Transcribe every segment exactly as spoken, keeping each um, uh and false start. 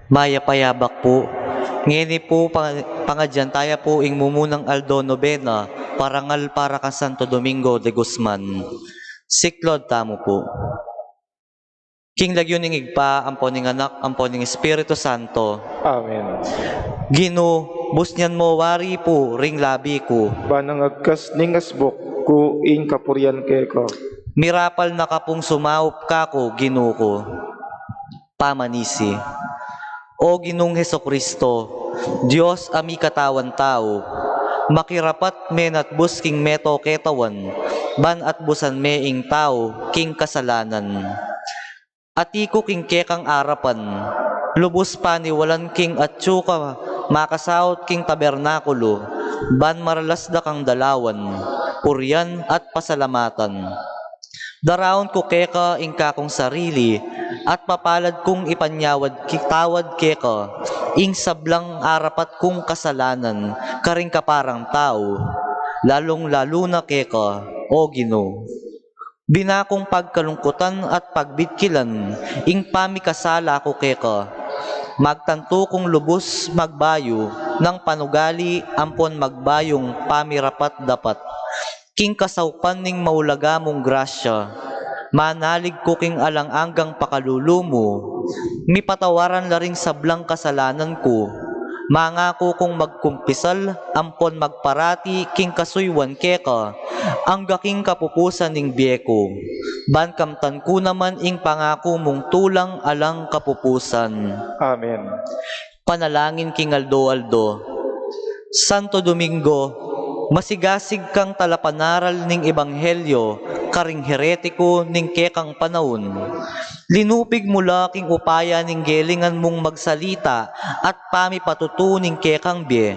Mayap a yabak pu. Ngeni pu, pang-, pangadyan taya pu ing mumunang aldo nobena, parangal para kang Santo Domingo de Guzman. Siklaud tamu pu. King lagyu ning Ibpa, ampo ning Anak, ampo ning Espiritu Santo. Amen. Ginu, busnyan mu wari pu ring labi ku. Ban nang agkas ning asbuk ku ing kapurian keka. Mirapal na ka pung sumaup kaku, Ginu ku. Pamanisi. O Ginung Jesucristo, Dios a mikatawan tau, makirapat me natbus king meto ketawan, ban atbusan me ing tau king kasalanan. Ati ku king kekang arapan, lubus paniwalan king atyu ka makasaut king tabernakulu, ban maralas da kang dalawan, purian at pasalamatan. Daraun ku keka ing kakung sarili, at papalad kung ipanyawad ki-, tawad keka ing sablang arapat kung kasalanan karing kaparang tau, lalung-lalu na keka, O Ginu. Binakung pagkalungkutan at pagbitkilan ing pamikasala ku keka. Magtantu kung lubus magbayu nang panugali ampon magbayung pamirapat-dapat. King kasaupan ning maulaga mung grasya, manalig ku king alang anggang pakalulu mu, mipatawaran la ring sablang kasalanan ku. Mangaku kung magkumpisal ampon magparati king kasuyuan keka, angga king kapupusan ning bie ku. Ban kamtan ku naman ing pangaku mung tulang alang kapupusan. Amen. Panalangin king aldo-aldo. Santo Domingo, masigasig kang talapanaral ning ebanghelyo karing heretiku ning kekang panaun. Linupig mu la king upaya ning gelingan mung magsalita at pamipatutu ning kekang bie.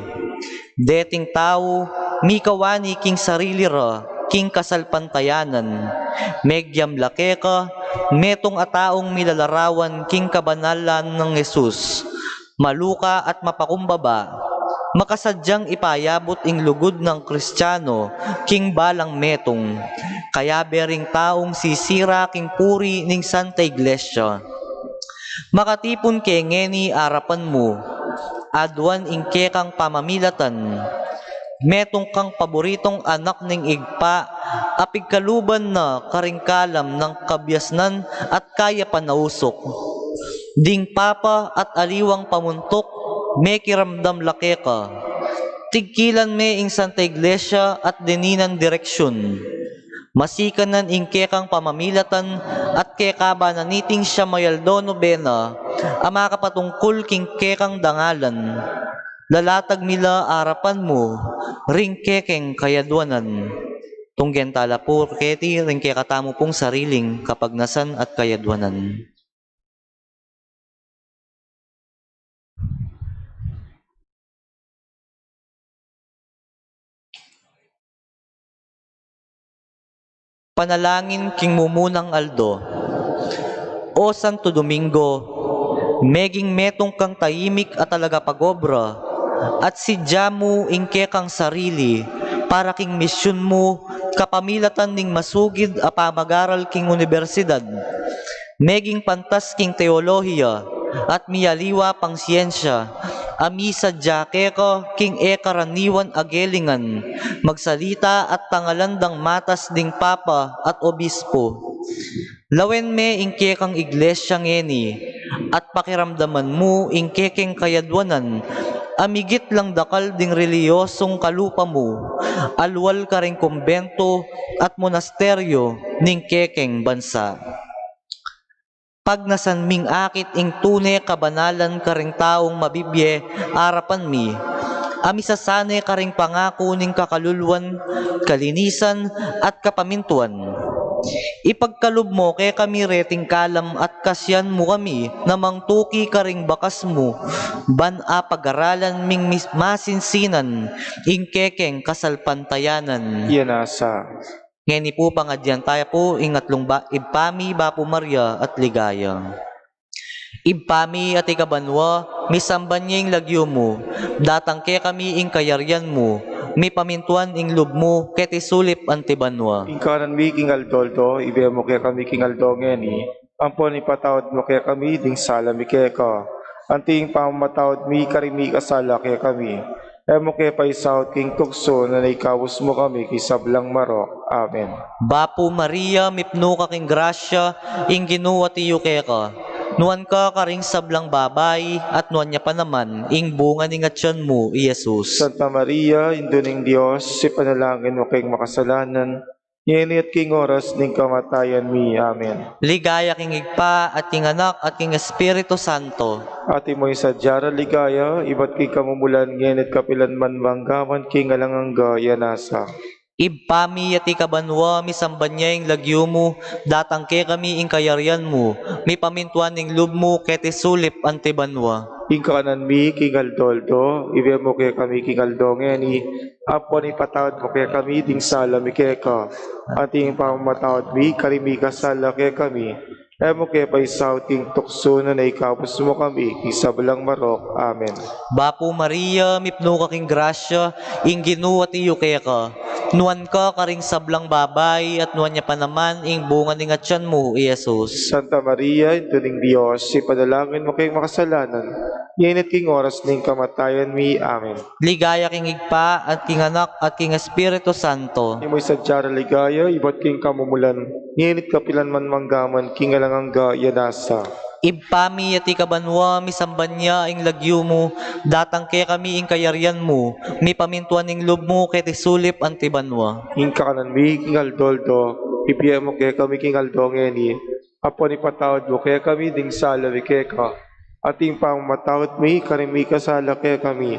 Deting tau, mikawani king sarili ra king kasalpantayanan. Megiam la keka, metung a taung milalarawan king kabanalan nang Jesus. Maluka at mapakumbaba, makasadyang ipayabut ing lugud nang Kristiano king balang metung, kayabe ring taung sisira king puri ning Santa Iglesia. Makatipun ke ngeni arapan mu, aduan ing kekang pamamilatan, metung kang paboritung anak ning Ibpa, a pigkaluban na karing kalam nang kabiasnan at kayapan a usuk. Ding papa at aliwang pamuntuk, mekiramdam la keka. Tigkilan me ing Santa Iglesia at dininan direksyun. Masikanan ing kekang pamamilatan at kekabanan niting siyam a aldo nobena a makapatungkul king kekang dangalan. Lalatag mi la arapan mu ring kekeng kayaduanan. Tunggen tala pu keti ring kekatamu pung sariling kapagnasan at kayaduanan. Panalangin king mumunang aldo. O Santo Domingo, meging metung kang taimik a talagapag-obra, at sidya mu ing kekang sarili para king misyun mu kapamilatan ning masugid a pamagaral king unibersidad. Meging pantas king teolohiya at mialiwa pang siyensya a misadya keka king e karaniwan a gelingan, magsalita at tangalan dang matas ding papa at obispo. Lawen me ing kekang iglesia ngeni at pakiramdaman mu ing kekeng kayaduanan a migit lang dakal ding reliyosung kalupa mu, alual karing kumbento at monasteryo ning kekeng bansa. Pagnasan ming akit ing tune kabanalan karing taung mabibie arapan mi, a misasane karing pangaku ning kakaluluan, kalinisan, at kapamintuan. Ipagkalub mu kekami reting kalam at kasian mu kami na mangtuki karing bakas mu, ban apagaralan ming mis-, masinsinan ing kekeng kasalpantayanan. Iya nasa. Ngeni pu, pangadyan taya pu ing atlung ba-, Ibpa mi, Bapu Maria, at Ligaya. Ibpa mi, atiu ka banua, misamban ya ing lagyu mu. Datang kekami ing kayarian mu. Mipamintuan ing lub mu, keti sulip anti banua. Ing kanan mi king aldo-aldo, ibie mu kekami king aldo ngeni. ampon ipatawad mu kekami ding sala mi keka, anti ing pamamatawad mi karing mikasala kekami. E mu ke paisaut king tuksu, nune ikabus mu kami king sablang marok. Amen. Bapu Maria, mipnu ka king grasya, ing Ginu atiu keka. Nuan ka karing sablang babai, at nuan ya pa naman ing bunga ning atian mu, i Jesus. Santa Maria, Indu ning Dios, ipanalangin mu keng makasalanan, ngeni at king oras ning kamatayan mi. Amen. Ligaya king Ibpa, at king Anak, at king Espiritu Santo. Antimo ing sadya rang ligaya, ibat king kamumulan, ngeni at kapilan man, mangga man king alang angga. Amen. Ibpa mi, atiu ka banua, misamban ya ing lagyu mu, datang kekami ing kayarian mu, mipamintuan ing lub mu keti sulip anti banua. Ing kakanan mi king aldo-aldo, ibie mu kekami king aldo ngeni, ampon ipatawad mu kekami ding sala mi keka, anti ing pamamatawad mi karing mikasala kekami. E mu ke paisaut king tuksu, nune ikabus mu kami king sablang marok. Amen. Bapu Maria, mipnu ka king grasya, ing Ginu atiu keka. Nuan ka karing sablang babai, at nuan ya pa naman ing bunga ning atian mu, i Jesus. Santa Maria, Indu ning Dios, ipanalangin mu keng makasalanan, ngeni at king oras ning kamatayan mi. Amen. Ligaya king Ibpa, at king Anak, at king Espiritu Santo. Antimo ing sadya rang ligaya, ibat king kamumulan, ngeni at kapilan man, mangga man king alang angga. Amen. Ibpa mi, atiu ka banua, misamban ya ing lagyu mu, datang kekami ing kayarian mu, mipamintuan ing lub mu keti sulip anti banua. Ing kakanan mi king aldo-aldo, ibie mu kekami king aldo ngeni, ampon ipatawad mu kekami ding sala mi keka, anti ing pamamatawad mi karing mikasala kekami.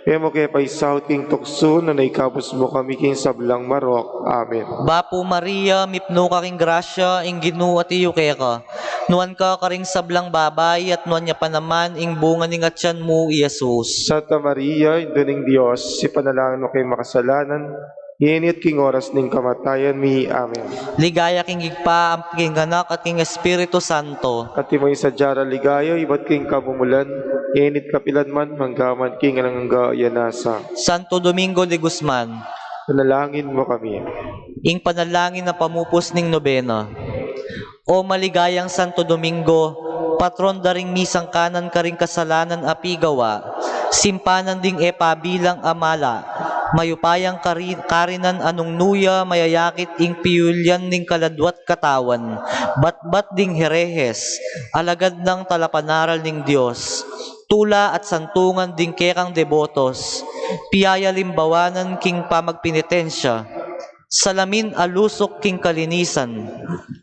E mu ke paisaut king tuksu, nune ikabus mu kami king sablang marok. Amen. Bapu Maria, mipnu ka king grasya, ing Ginu atiu keka. Nuan ka karing sablang babai, at nuan ya pa naman ing bunga ning atian mu, i Jesus. Santa Maria, Indu ning Dios, ipanalangin mu keng makasalanan, ngeni at king oras ning kamatayan mi. Amen. Ligaya king Ibpa, at king Anak, at king Espiritu Santo. Antimo ing sadya rang ligaya, ibat king kamumulan, ngeni at kapilan man, mangga man king alang angga. Amen. Santo Domingo de Guzman. Ipanalangin mu kami. Ing panalangin a pamupus ning nobena. O maligayang Santo Domingo, patron da ring misangkanan karing kasalanan a pigawa, simpanan ding e pabilang a mala, mayupayang kari-, karinan a nung nu ya mayayakit ing piyulyan ning kaladwa't katawan, batbat ding herehes, alagad nang talapanaral ning Dios, tula at santungan ding kekang debotos, piyayalimbawanan king pamagpenitensya, salamin a lusuk king kalinisan,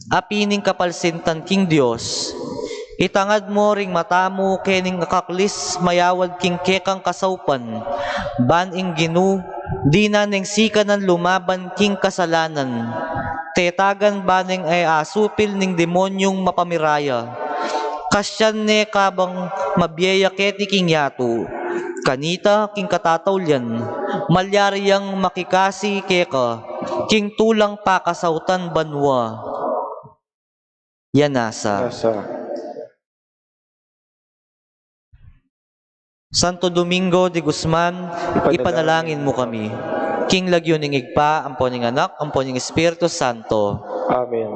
api ning kapalsintan king Dios. Itangad mu ring mata mu kening akaklis mayawad king kekang kasaupan, ban ing Ginu dinan neng sikanan lumaban king kasalanan, tetagan ba neng e asupil ning demonyung mapamiraya. Kasyan ne kabang mabie ya keti king yatu, kanita king katataulian, malyari yang makikasi keka king tulang pakasautan banua. Ya nasa. Nasa. Santo Domingo de Guzman, ipanalangin mu kami. King lagyu ning Ibpa, ampo ning Anak, ampo ning Espiritu Santo. Amen.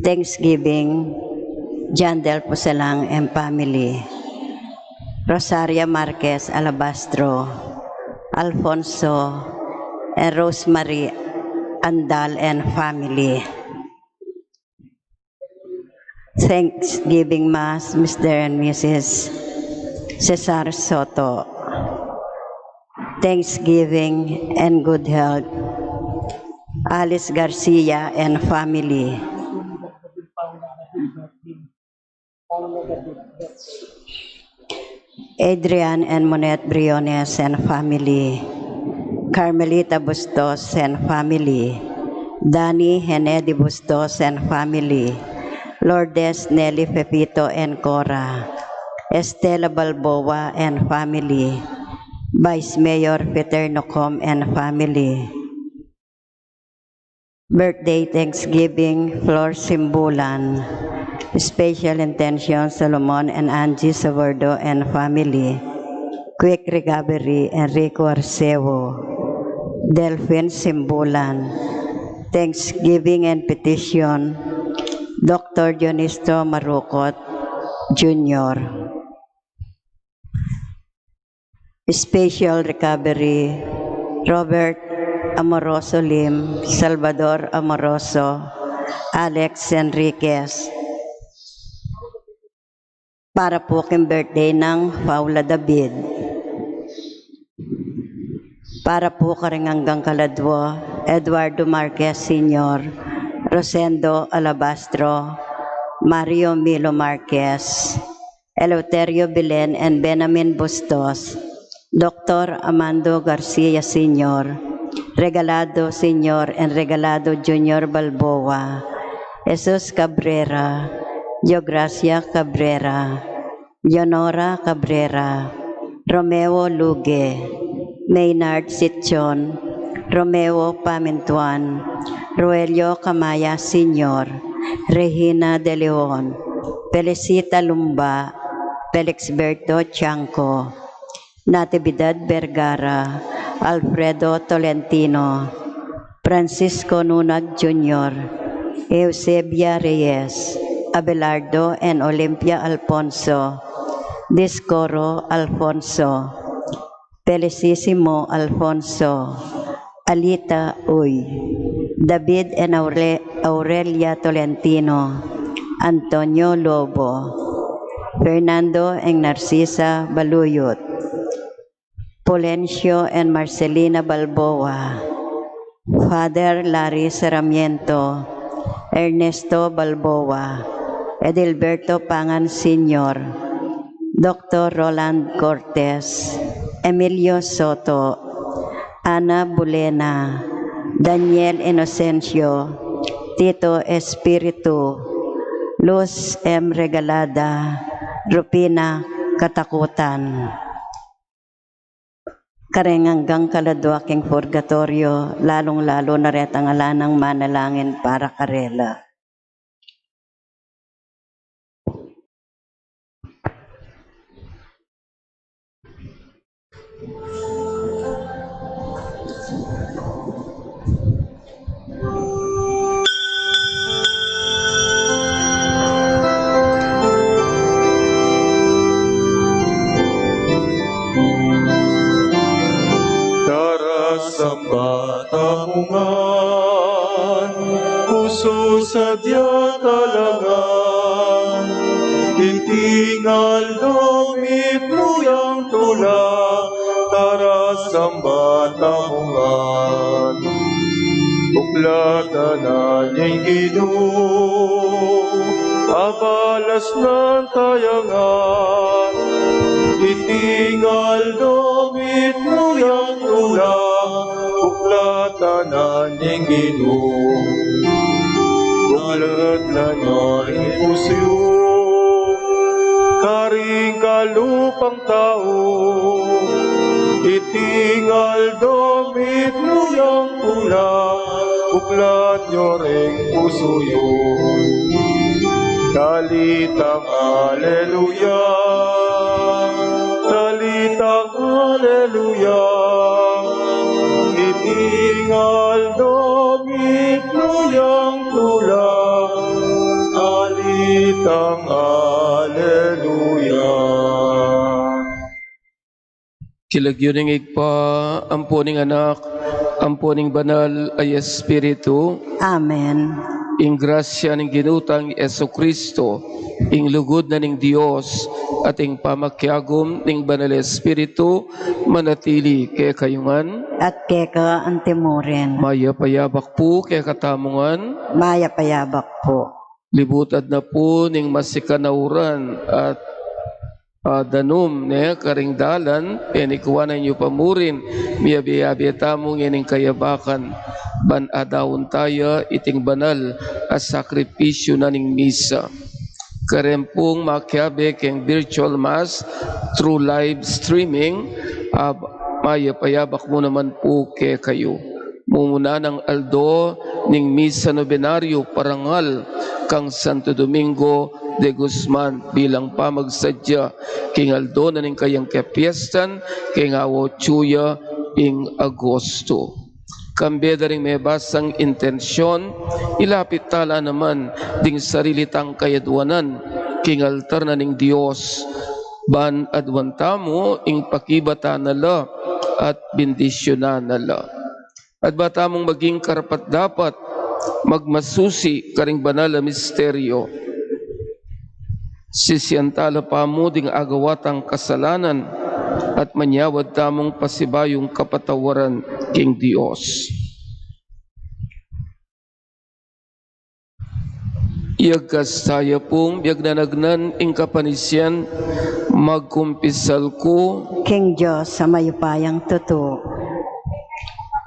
Thanksgiving, John Del Puselang and family. Rosaria Marquez Alabastro, Alfonso and Rosemary Andal and family. Thanksgiving Mass, Mister and Missus Cesar Soto. Thanksgiving and good health, Alice Garcia and family. Adrian and Monette Briones and family. Carmelita Bustos and family. Danny Henedi Bustos and family. Lourdes Nelly Pepito and Cora. Estela Balboa and family. Vice Mayor Peter Nocom and family. Birthday Thanksgiving, Flor Simbulan. Special intention, Solomon and Angie Sabordo and family. Quick recovery, Enrico Arceo. Delphin Simbulan. Thanksgiving and petition, Doctor Dionisto Marukot Junior. Special recovery, Robert Amoroso Lim, Salvador Amoroso, Alex Enriquez. Para po king birthday nang Paula David. Para po karing anggang kaladwa, Eduardo Marquez Senior, Rosendo Alabastro, Mario Milo Marquez, Eleuterio Bilen and Benamin Bustos, Doctor Amando Garcia Senior, Regalado Senior and Regalado Junior Balboa, Jesus Cabrera, Diogracia Cabrera, Leonora Cabrera, Romeo Luge, Maynard Sichon, Romeo Pamintuan, Roelio Camaya Senior, Regina De Leon, Felicita Lumba, Felixberto Chanco, Natividad Vergara, Alfredo Tolentino, Francisco Nunag Junior, Eusebia Reyes, Abelardo and Olympia Alfonso, Discoro Alfonso, Felicissimo Alfonso, Alita Uy, David and Aure-, Aurelia Tolentino, Antonio Lobo, Fernando and Narcisa Baluyot, Polencio and Marcelina Balboa, Father Larry Sarmiento, Ernesto Balboa, Edilberto Pangan Senior, Doctor Roland Cortes, Emilio Soto, Ana Bulena, Daniel Inocencio, Tito Espiritu, Luz M. Regalada, Rufina Katakutan. Kareng anggang kaladwa king purgatorio, lalung-lalu na retang ala nang manalangin para karela. Darasamba tamu ngan, pusu sadya talangan, iti ngan aldo mitmu yang tula, darasamba tamu ngan. Buklatan na ning Ginu, abalas nang tayangan, iti ngan aldo mitmu yang tula, buklatan na ning Ginu. Buklat la na ing pusu yu karing kalupang tau, iti ngan aldo mitmu yang tula, buklat yu ring pusu yu. Talitang aleluya, talitang aleluya, iti ngan aldo mitmu yang tula, King lagyu ning Ibpa, ampo ning Anak, ampo ning Banal a Espiritu. Amen. Ing grasya ning Ginu tang Jesucristo, ing lugud na ning Dios, at ing pamakiagum ning Banal a Espiritu, manatili kekayu ngan. At keka antimurin. Mayap a yabak pu kekatamu ngan. Mayap a yabak pu. Libutad na pu ning masikan a uran at, ah, danum ne karing dalan, penikuanan yu pa murin, miyabe-yabe tamu ngening kayabakan, ban adaun taya iting banal a sakripisyu na ning misa. Kareng pung makiabe keng virtual mass through live streaming, ab-, mayap a yabak mu naman pu kekayu. Mumuna nang aldo ning misa nobenaryu parangal kang Santo Domingo de Guzman bilang pamagsadya king aldo na ning kayang kepiestan keng awa otsu ya ing Agosto. Kambe da ring mebasang intensyon, ilapit tala naman ding sarili tang kayadwanan king altar na ning Dios, ban aduan tamu ing pakibatan na la at bendisyunan na la. At ba tamung maging karapat-dapat magmasusi karing banal a misteryo. Sisian tala pamu ding agawa tang kasalanan at manyawad tamung pasibayung kapatawaran king Dios. Iyagkas taya pung biag nanagnan ing kapanisian, magkumpisal ku king Dios a mayupayang tutu.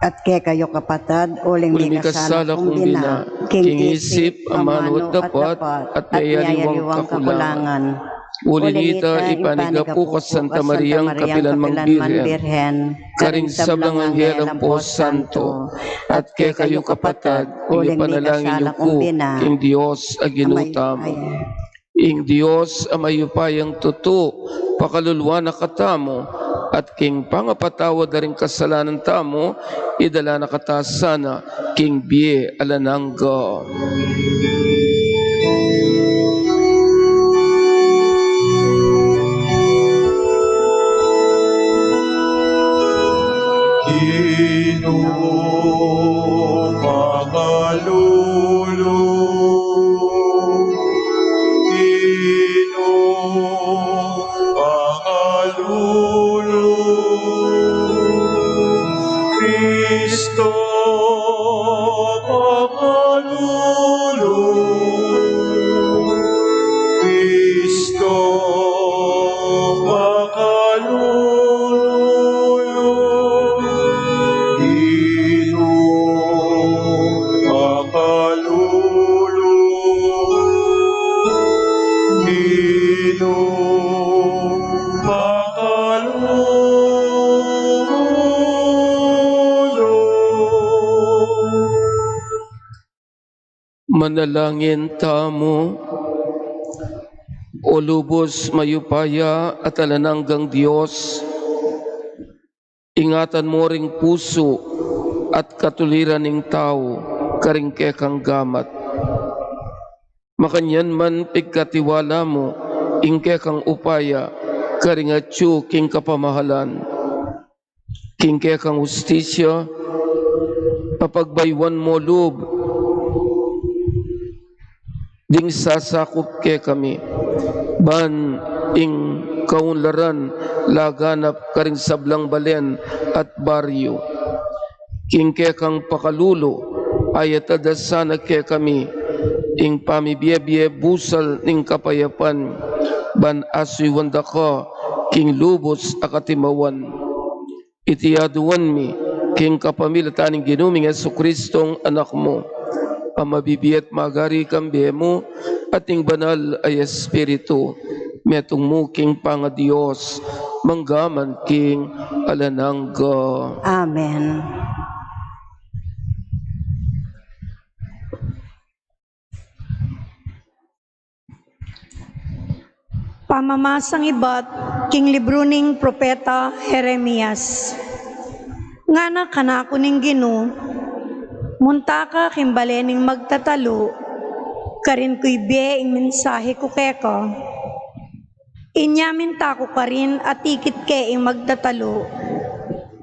At kekayu kapatad, uling mikasala kung bina, king isip, amanu at dapat, at miyayaliwang kakulangan. Uli nita, ipanigapu ku Santa Mariang kapilan mang Birhen, karing sablang anghel ampong santo, at kekayu kapatad, uling panalangin yu ku king Dios a Ginu tamu. Ing Dios a mayupayang tutu, pakaluluan na katamu, at king pangapatawad da ring kasalanan tamu, idala na kata sana king bie alang angga. Ginu, pakalulu, Ginu, pakalulu, Kristo, pakalulu, Kristo, pakalulu, Ginu, pakalulu, Ginu, pakalulu. Manalangin tamu. O lubus mayupaya at alang anggang Dios, ingatan mu ring pusu at katuliran ning tau karing kekang gamat. Makanyan man pigkatiwala mu ing kekang upaya karing atyu king kapamahalan. King kekang hustisya, apagbayuan mu lub ding sasakup kekami, ban ing kaunlaran laganap karing sablang balen at baryu. King kekang pakalulu, ayatad da sana kekami ing pamibie-bie busal ning kapayapan, ban asuyuan da ka king lubus a katimawan. Iti aduan mi king kapamilatan ning Ginu ming Jesucristong Anak mu, a mabibie at magari kambe mu at ning Banal a Espiritu, metung mu king pangaDios, mangga man king alang angga. Amen. Pamamasang ibat king libru ning propeta Jeremias. Ngana kanaku ning Ginu, munta ka king bale ning magtatalu, karin ku ibie ing mensahe ku keka. Inya minta ku karin a tikit ke ing magtatalu.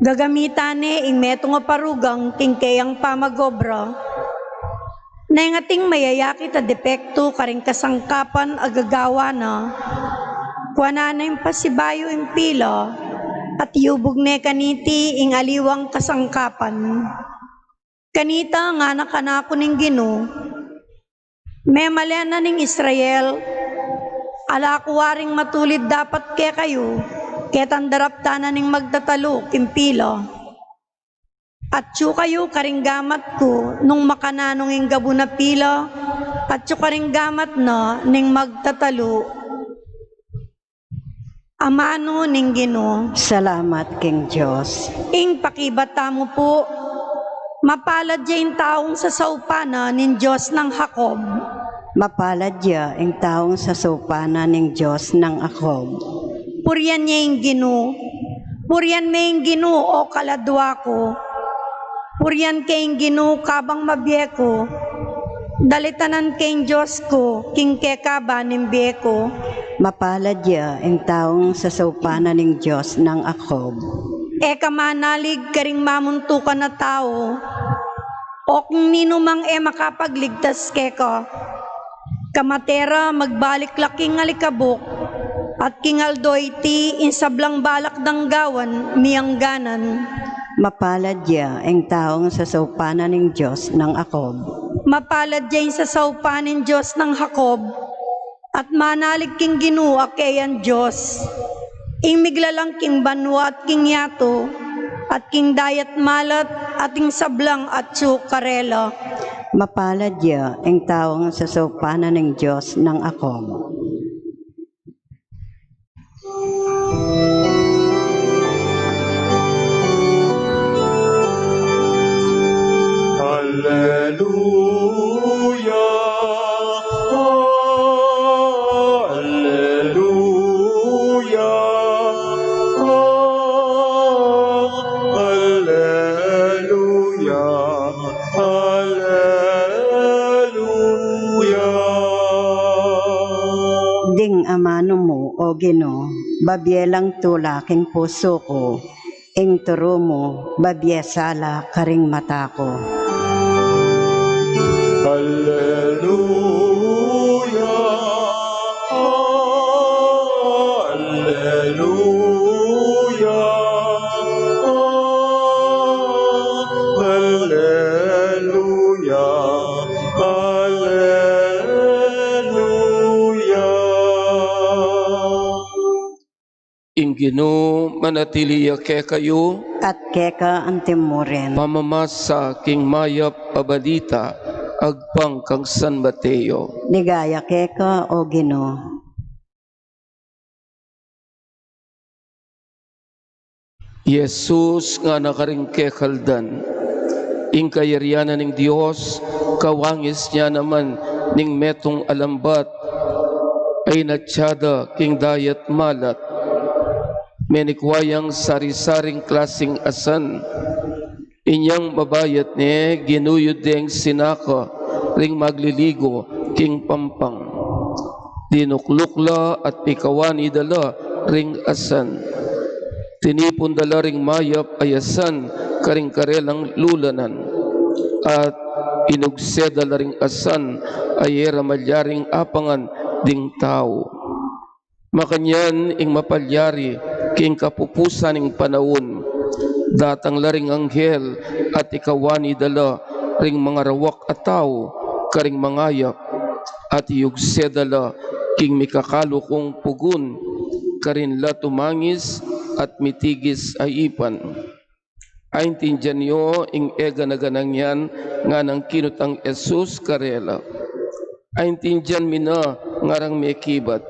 Gagamitan ne ing metung a parugang king keyang pamag-obra. Neng ating mayayakit a depektu karing kasangkapan a gagawa na, kuanan ne ing pasibayu ing pila, at iyubug ne kaniti ing aliwang kasangkapan. Kanita ngana kanaku ning Ginu, Memalen na ning Israel, ala ku waring matulid dapat kekayu, ketang daraptan na ning magtatalu king pila. Atyu kayu karing gamat ku nung makananu ing gabu na pila, atyu karing gamat na ning magtatalu. Amanu ning Ginu. Salamat king Dios. Ing pakibat tamu pu, mapalad ya ing taung sasaupan na ning Dios nang Jacob. Mapalad ya ing taung sasaupan na ning Dios nang Jacob. Purian ye ing Ginu. Purian me ing Ginu, o kaladua ku. Purian ke ing Ginu kabang mabie ku. Dalitanan ke ing Dios ku king kekaba ning bie ku. Mapalad ya ing taung sasaupan na ning Dios nang Jacob. E ka manalig karing mamuntukan a tau, o king ninumang e makapagligtas keka. Kamate ra magbalik la king alikabuk, at king aldo iti ing sablang balak dang gawan miyangganan. Mapalad ya ing taung sasaupan na ning Dios nang Jacob. Mapalad ya ing sasaupan ning Dios nang Jacob, at manalig king Ginu a keyang Dios. Ing miglalang king banua at king yatu, at king dayat malat, at ing sablang atyu karela. Mapalad ya ing taung sasaupan na ning Dios nang Jacob. Alleluia, alleluia, alleluia, alleluia. Ding amanu mu, o Ginu, babie lang tula king pusu ku, ing turu mu, babie sala karing mata ku. Alleluia, alleluia, alleluia, alleluia. Ing Ginu manatili ya kekayu. At keka anti mu rin. Pamamasa king mayap a balita agpang kang San Mateo. Ligaya keka, o Ginu. Jesus ngana karing kekaldan, ing kayarian na ning Dios kawangis ne naman ning metung a lambat a inatya da king dayat malat. Menikua yang sari-saring klasing asan. Inyang mabayat ne, ginuyud deng sinaka ring magliligo king pampang. Dinukluk la at pikawani da la ring asan. Tinipun da la ring mayap a asan karing karelang lulanan, at inugse da la ring asan a e ra malyaring apangan ding tau. Makanyan ing mapalyari king kapupusan ning panaun, datang la ring anghel at ikawani da la ring mangarawak a tau karing mangayap, at iyugse da la king mikakalukung pugun karin la tumangis at mitigis a ipan. Aintindian yu ing e gana-ganang yan, nganang kinutang Jesus karela. Aintindian mi na, ngarang mekibat.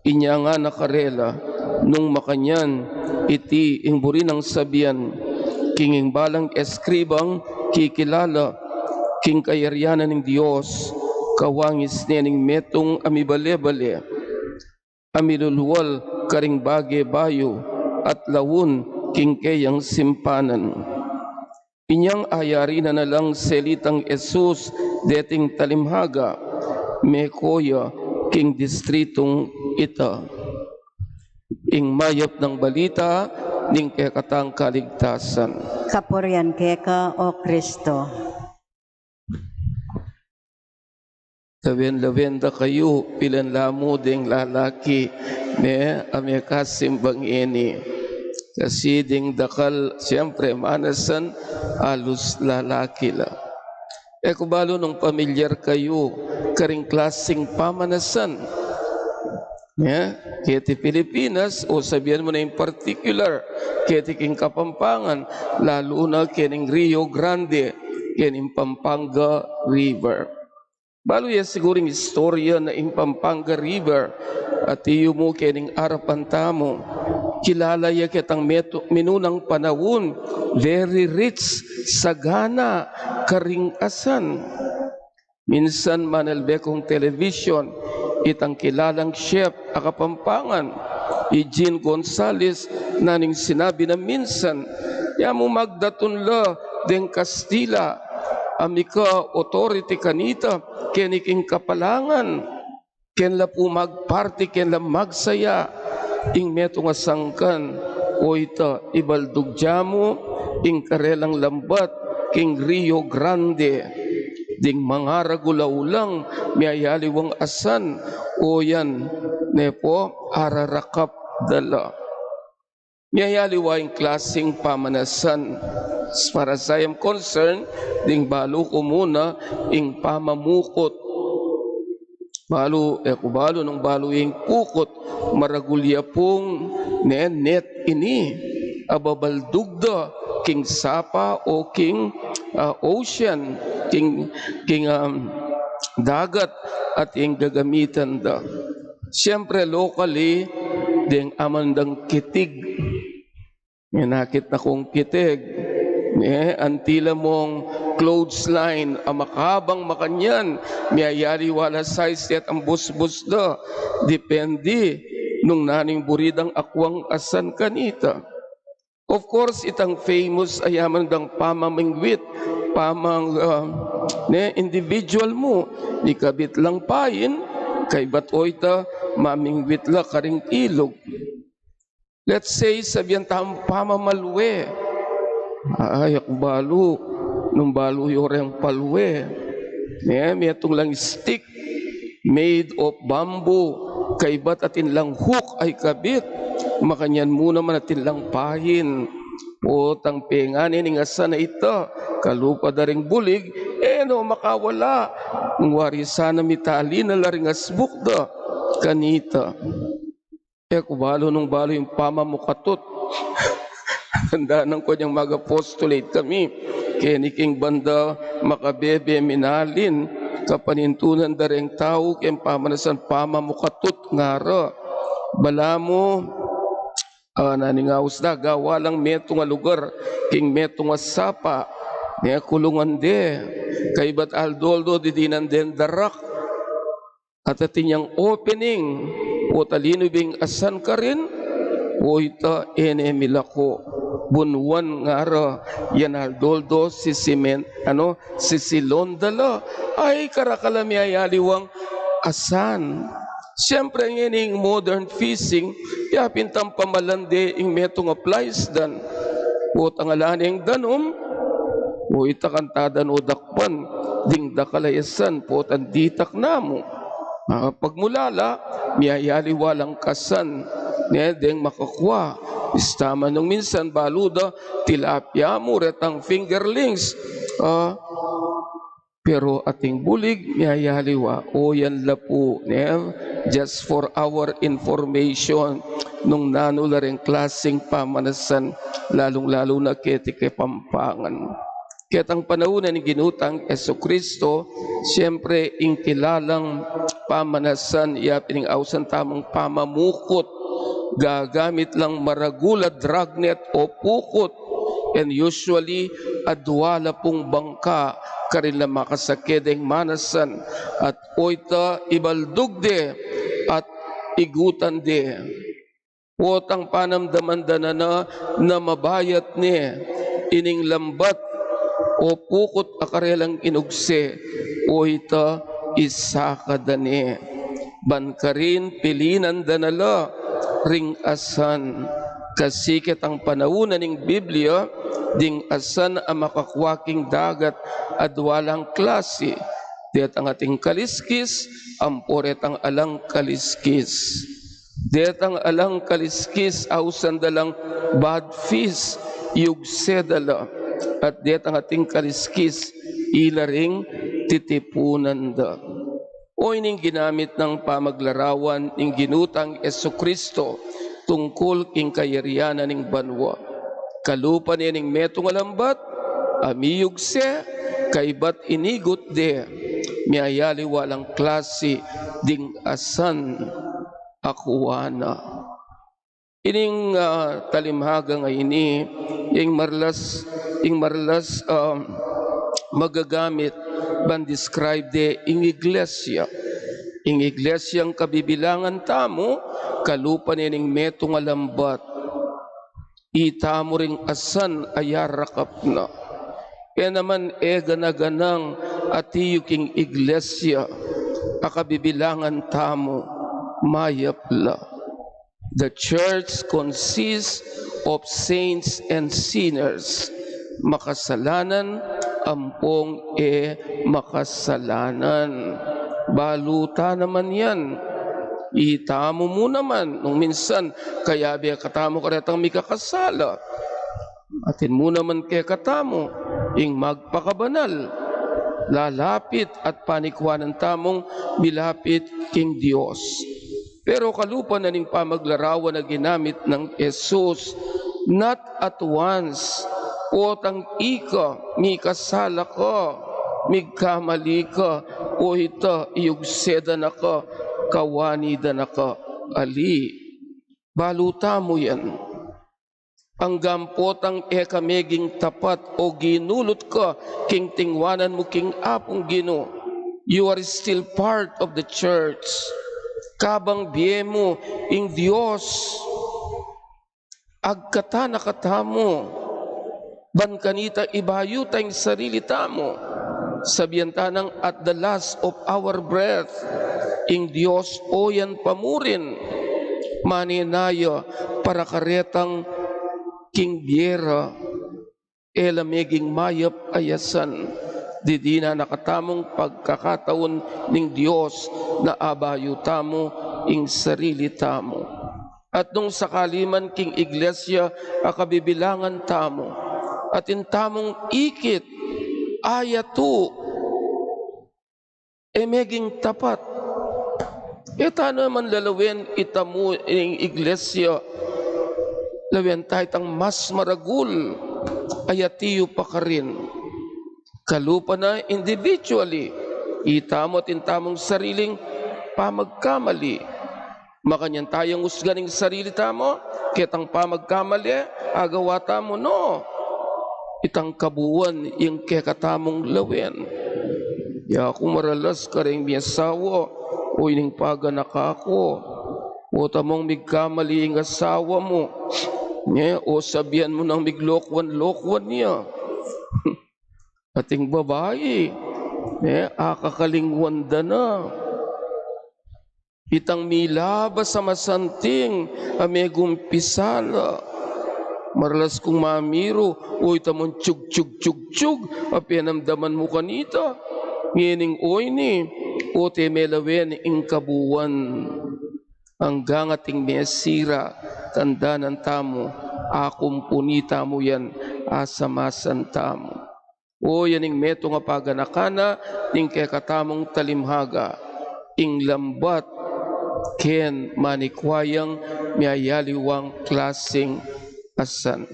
Inya ngana karela, nung makanyan, iti ing buri nang sabian, king ing balang eskribang kikilala king kayarian na ning Dios, kawangis ne ning metung a mibale-bale, a milulual karing bage bayu at laun king keyang simpanan. Inyang ayari na na lang selitang Jesus deting talimhaga, meko ya king distritung ita. ing mayap nang balita ning kekatang kaligtasan. Kapurian keka, O Kristo. Lawen-lawen da kayu, pilan la mu ding lalaki, ne, a mekasimbang ini. Kasi ding dakal, siyempre, manasan, alus lalaki la. E ku balu nung pamilyar kayu karing klasing pamanasan. Ya, keti Pilipinas, o sabian mu na in particular, keti king Kapampangan, lalu na kening Rio Grande, kening Pampanga River. Balu ye siguru ing istorya na ing Pampanga River, atiu mu kening arapan tamu. Kilala ya ketang metu-, minunang panaun, very rich, sagana, karing asan. Minsan manalbe kung television, itang kilalang chef a Kapampangan, i Jean Gonzalez, naning sinabi na minsan, ya mu magdatun la deng Kastila, a mika authority kanita, keni king kapalangan, ken la pu magparti, ken la magsaya, ing metung a sangkan, o ita, ibaldug ya mu, ing karelang lambat, king Rio Grande, ding mangaragul a ulang, miyayaliwang asan, o yan, ne pu, ararakap da la. Miyayaliwa ing klasing pamanasan. As far as I am concerned, ding balu ku muna ing pamamukut. Balu, e ku balu nung balu ing pukut, maragul ya pung ne, net ini, a babaldug da king sapa o king, ah, ocean, king, king, um, dagat at ing gagamitan da. Siyempre, locally, deng aman dang kitig. Menakit na kung kitig. Ne, anti la mung clothesline, a makabang makanyan, miyayaliwa la size yet ang busbus da. Depende nung nanu ing buri dang akwang asan kanita. Of course, itang famous a yaman dang pamamingwit, pamang, ah, ne, individual mu, mikabit lang pain, kaybat o ita, mamingwit la karing ilug. Let's say, sabian tamu pamamalwe. Ay, aku balu, nung balu yu reng palwe. Ne, metung lang stick, made of bamboo, kaybat atin lang hook a ikabit, makanyan mu naman atin lang pain. Potang penganin ing asan a ita, kalupa da ring bulig, e no makawala, nung wari sana mitali na la ring asbuk da kanita. E ku balu nung balu ing pamamukatut. Tanda nang kunyang mag-apostolate kami. Keni king banda makabebe minalin, kapanintunan da reng tau keng pamanasan pamamukatut ngara. Balamu, ah, naning aus da, gawa lang metung a lugar king metung a sapa. Ne, kulungan de. Kaybat aldo-aldo didinan den darak. At atin yang opening, o talinu bing asan karin, o ita e ne milako, bunwan ngara, yan aldo-aldo sisimen, ano, sisilon da la, ay karakal a miyayaliwang asan. Siyempre, ngening modern fishing, ya pin tang pamalan de ing metung a plies dan. Potang ala neng danum, o ita kanta dan o dakpan, ding dakal a asan, potang ditak namu. Ah, pagmulala, miyayaliwa lang kasan, ne, deng makakwa. Bista man nung minsan, balu da, tilapia mu, retang fingerlings. Ah, pero ating bulig, miyayaliwa. O yan la pu, ne? Just for our information, nung nanu la reng klasing pamanasan, lalung-lalu na keti Kapampangan. Ketang panaun ning Ginu tang Jesucristo, siyempre, ing kilalang pamanasan, ya pin ing ausan tamung pamamukut, gagamit lang maragul a dragnet o pukut, and usually, adwa la pung bangka, karin la makasake deng manasan, at o ita ibaldug de, at igutan de. Potang panamdaman da na, na mabayat ne, ining lambat, o pukut a karelang inugse, o ita isaka da ne. Ban karin pilinan da na la, ring asan. Kasi ketang panaun na ning Biblia, ding asan a makakua king dagat adwa lang klasi. Detang ating kaliskis, ampo retang alang kaliskis. Detang alang kaliskis, ausan da lang bad fish, yugse da la. At detang ating kaliskis, ila ring titipunan da. O ining ginamit nang pamaglarawan ning Ginu tang Jesucristo tungkul king kayarian na ning banua. Kalupa ne ning metung a lambat a miyugse, kaybat inigut de, miyayaliwa lang klasi ding asan a kua na. Ining, ah, talimhaga ngeni, ing maralas, ing maralas, ah, magagamit ban describe de ing iglesia. Ing iglesiang kabibilangan tamu, kalupa ne ning metung a lambat. Itamu ring asan a yarakap na. E naman e gana-ganang atiyu king iglesia a kabibilangan tamu, mayap la. The church consists of saints and sinners. Makasalanan ampong e makasalanan. Balu ta naman yan. Itamu mu naman, nung minsan, kayabe katamu karetang mikakasala. Atin mu naman kekatamu ing magpakabanal, lalapit at panikuanan tamung milapit king Dios. Pero kalupa na ning pamaglarawan a ginamit nang Jesus, not at once, potang ika, mikasala ka, migkamali ka, o ita, iyugse da na ka, kawani da na ka, ali. Balu tamu yan. Anggang potang e ka meging tapat o ginulut ka king tingwanan mu king Apung Ginu, you are still part of the church. Kabang bie mu ing Dios, agkatan na katamu, ban kanita ibayu ta ing sarili tamu. Sabian ta nang at the last of our breath, ing Dios oyan pa mu rin, manenaya para karetang king bie ra, e la meging mayap a asan, didinan na katamung pagkakataun ning Dios na abayu tamu ing sarili tamu. At nung sakali man king iglesia a kabibilangan tamu, atin tamung ikit, ayatu, e meging tapat. E ta naman lalawen itamu ing iglesia, lawen ta itang mas maragul, ayatu pa karin. Kalupa na individually, itamu atin tamung sariling pamagkamali. Makanyan tayang usgan ing sarili tamu, ketang pamagkamali, agawa tamu, no. Itang kabuan ing kekatamung lawen. Ya ku maralas kareng miasawa, o ining paganaka ku. O tamung migkamali ing asawa mu. Nye, o sabian mu nang miglokuan-lokuan ya. Ating babai, nye, akakalingwan da na. Itang milabas a masanting a megumpisal. Maralas kung mamiru, o itamung tsug, tsug, tsug, tsug, a penamdaman mu kanita. Ngening oyni, o te melawen ing kabuan. Anggang ating mesira, tandanan tamu, akumpuni tamu yan, asamasan tamu. O yan ing metung a paganaka na ning kekatamung talimhaga, ing lambat ken manikwa yang miyayaliwang klasing asan.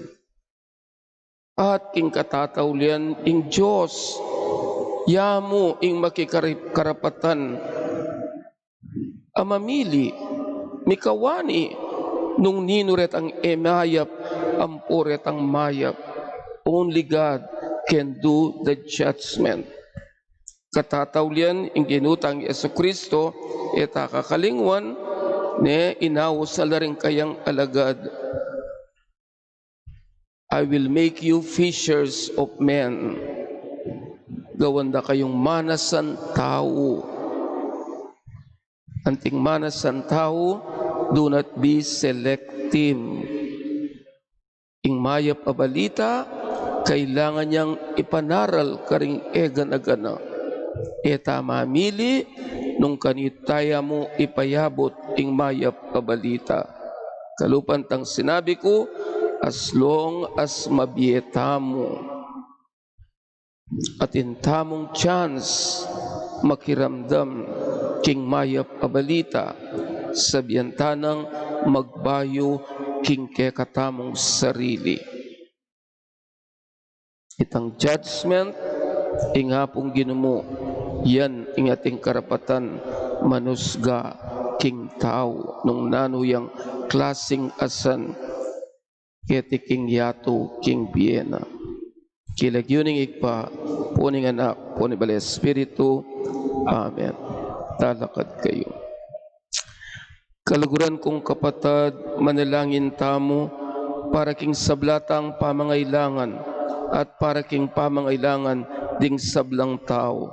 At king katataulian ing Dios, ya mu ing makikarip-, karapatan a mamili, mikawani, nung ninu retang e mayap, ampo retang mayap. Only God can do the judgment. Katataulian ing Ginu tang Jesucristo, e ta kakalingwan, ne, inaus na la ring kayang alagad. "I will make you fishers of men." Gawan da kayung manasan tau. Anting manasan tau, Do not be selective. Ing mayap a balita, kailangan yang ipanaral karing e gana-gana, e ta mamili nung kanita ya mu ipayabut ing mayap a balita. Kalupa nang sinabi ku, as long as mabie tamu, atin tamung chance makiramdam king mayap a balita, sabian ta nang magbayu king kekatamung sarili. Itang judgment, ing Apung Ginu mu, yan ing ating karapatan manusga king tau nung nanu yang klasing asan keti king yatu king bie na. King lagyu ning Ibpa, ampo ning Anak, ampo ning Banal a Espiritu. Amen. Talakad kayu. Kaluguran kung kapatad, manalangin tamu para king sabla tang pamangailangan at para king pamangailangan ding sablang tau.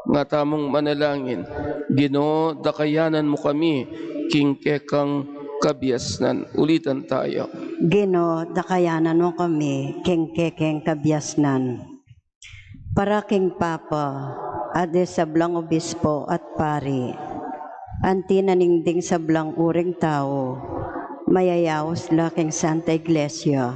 Nga tamung manalangin, Ginu, dakayanan mu kami king kekang kabiasnan. Ulitan taya. Ginu, dakayanan mu kami king kekeng kabiasnan. Para king Papa, at ding sablang obispo at pari, anti na ning ding sablang uring tau, mayayaus la king Santa Iglesia.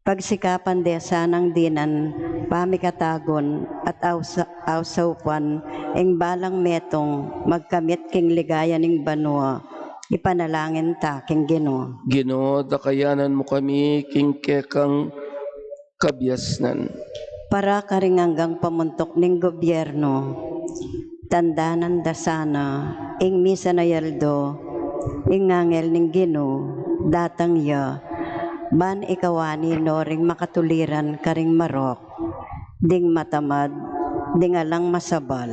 Pagsikapan de sanang dinan pamikatagun at ausa-, ausaupan ing balang metung magkamit king ligaya ning banua, ipanalangin ta king Ginu. Ginu, dakayanan mu kami king kekang kabiasnan. Para karing anggang pamuntuk ning gobyernu, tandanan da sana ing misan a aldo, ing angel ning Ginu datang ya, ban ikawani no ring makatuliran karing marok, ding matamad, ding alang masabal.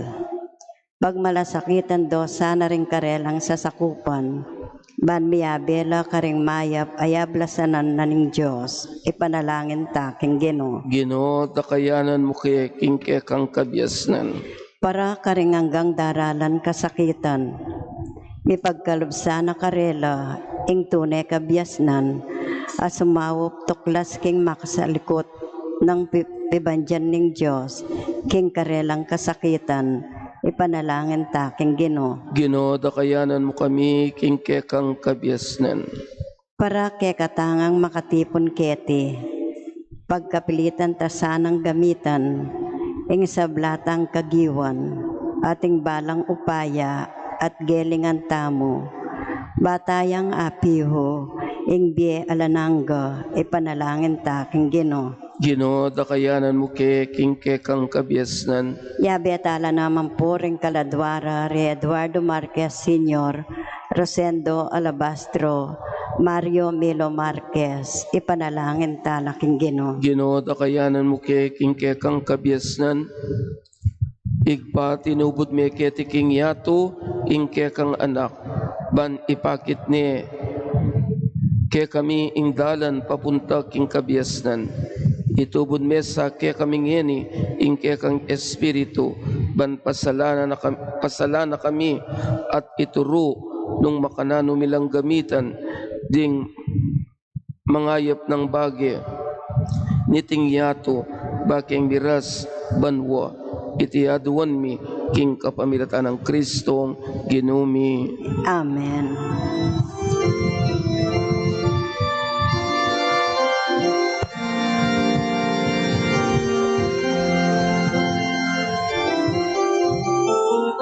Pagmalasakitan do sana ring karelang sasakupan, ban miyabe la karing mayap a yablasanan na ning Dios, ipanalangin ta king Ginu. Ginu, dakayanan mu ke king kekang kabiasnan. Para karing anggang daralan kasakitan, mipagkalub sana karela ing tune kabiasnan, a sumaup tuklas king makasalikut nang pi-, pibandian ning Dios, king karelang kasakitan, ipanalangin ta king Ginu. Ginu, dakayanan mu kami king kekang kabiasnan. Para kekatang makatipun keti, pagkapilitan ta sanang gamitan ing sabla tang kagiwan, ating balang upaya at gelingan tamu, ba tayang apihu ing bie alang angga, ipanalangin ta king Ginu. Ginu, dakayanan mu ke king kekang kabiasnan. Yabe tala naman pu ring kaladwa ra ri Eduardo Marquez Senior, Rosendo Alabastro, Mario Milo Marquez, ipanalangin tala king Ginu. Ginu, dakayanan mu ke king kekang kabiasnan. Ibpa, tinubud me keti king yatu ing kekang Anak, ban ipakit ne kekami ing dalan papunta king kabiasnan. Itubud me sa kekami ngeni ing kekang Espiritu, ban pasalan na kam-, pasalan na kami at ituru nung makananu mi lang gamitan ding mangayap nang bage niting yatu, bakeng miras banua. Iti aduan mi king kapamilatan nang Kristong Ginu mi. Amen.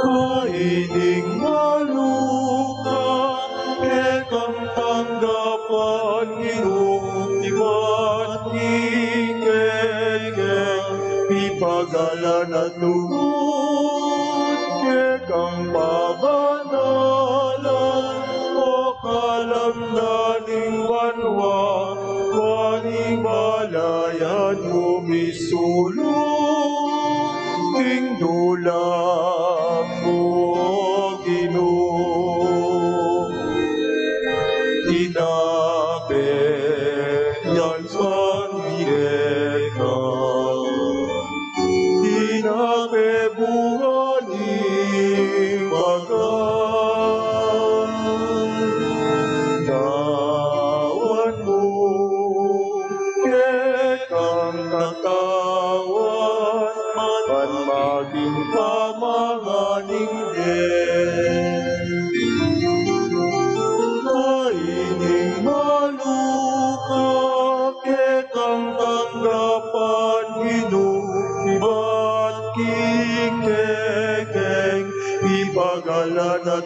Kaining maluka, kekang tanggapan, Ginu, ibat kekeng, ipagalan at lugud kekang pabanalan, o kalamnan ning banua, manimbalayan mu misulung king dulang mu, Ginu. Tinape yan sanireka, tinape bunga ning pagkawan.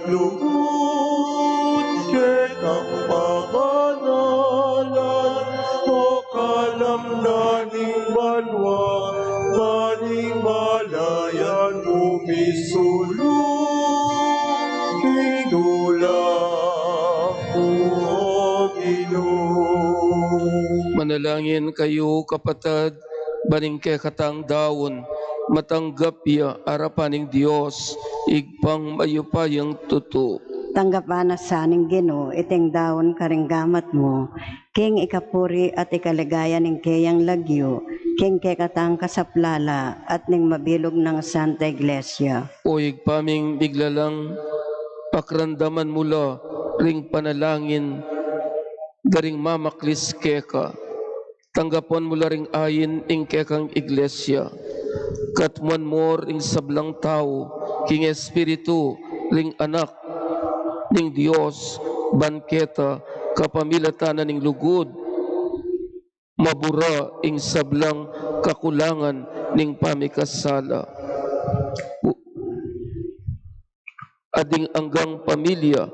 Lugud kekang panganalan, o kalamnan ning banua, maning malayan mu misulung king dula mu, O Ginu. Manalangin kayu, kapatad, ban ing kekatang daun matanggap ya arapan ning Dios, Ibpang mayupayang tutu. Tanggapan na sa ning Ginu iting daun karing gamat mu, king ikapuri at ikaligaya ning keyang lagyu, king kekatang kasaplala at ning mabilug nang Santa Iglesia. O Ibpa ming miglalang, pakiramdaman mu la ring panalangin da ring mamaklis keka. Tanggapan mu la ring ain ning kekang Iglesia. Katmuan mu ring sablang tau king Espiritu ring Anak ning Dios, ban keta kapamilatan na ning lugud, mabura ing sablang kakulangan ning pamikasala. At ding anggang pamilya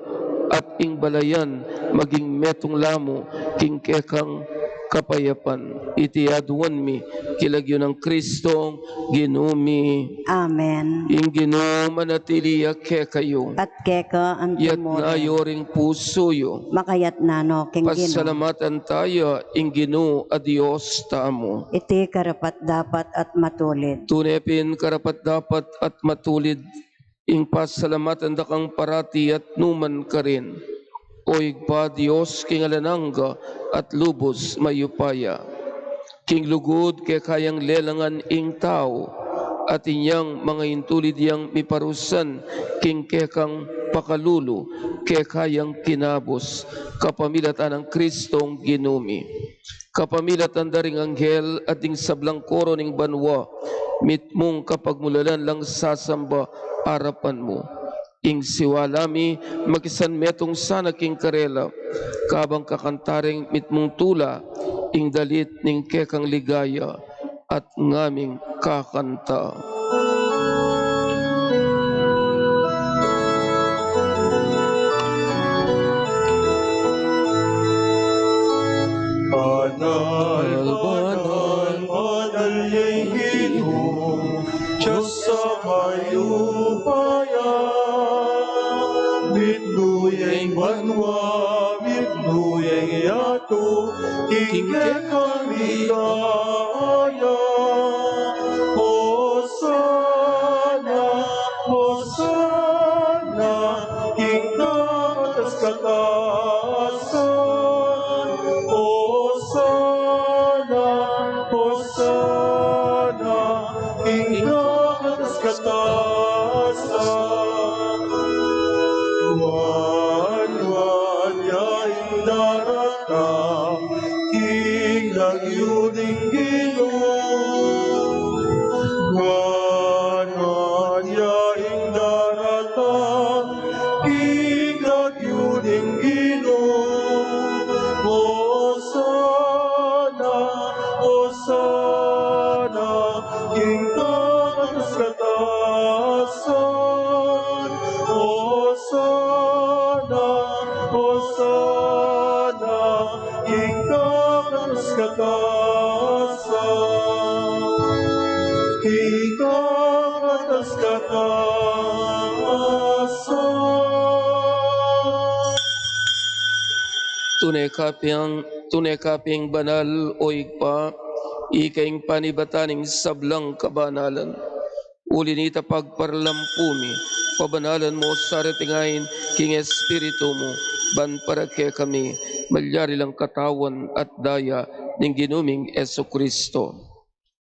at ing balayan maging metung la mu king kekang kapayapan. Iti aduan mi king lagyu nang Kristong Ginu mi. Amen. Ing Ginu manatili ya kekayu. At keka antimurin. Iyatas yu ring pusu yu. Makayatas no king Ginu. Pasalamatan taya ing Ginu a Dios tamu. Iti karapat-dapat at matulid. Tune pin karapat-dapat at matulid ing pasalamatan da kang parati at nukarin man, O Ibpa, Dios king alang angga at lubus mayupaya. King lugud keka yang lelangan ing tau, at inyang mangaintulid yang miparusan king kekang pakalulu, keka yang kinabus, kapamilatan nang Kristong Ginu mi. Kapamilatan da ring anghel at ding sablang koro ning banua, mitmung kapagmulalan lang sasamba arapan mu. Ing siwala mi, makisanmetung sana king karela, kabang kakanta ring mitmung tula, ing dalit ning kekang ligaya, at ngaming kakanta. Banal, banal, banal ya ing Ginu, Dios a mayupaya. Mitmu ya ing banua, mitmu ya ing yatu, king kekang ligaya. Hosana, Hosana, king kakatas-katasan. Hosana, Hosana, king kakatas-katasan. Nuan, nuan ya ing daratang king lagyu ning Ginu. Nuan, nuan ya ing daratang king lagyu ning Ginu. Hosana, Hosana, king kakatas-katasan. Hosana, Hosana, king kakatas-katasan. King kakatas-katasan. Tune ka pin, tune ka pin banal, O Ibpa, ika ing panibatan ning sablang kabanalan. Uli nita pagparalampu mi, pabanalan mu sa reting ain king Espiritu mu, ban para kekami malyari lang Katawan at Daya ning Ginu ming Jesucristo.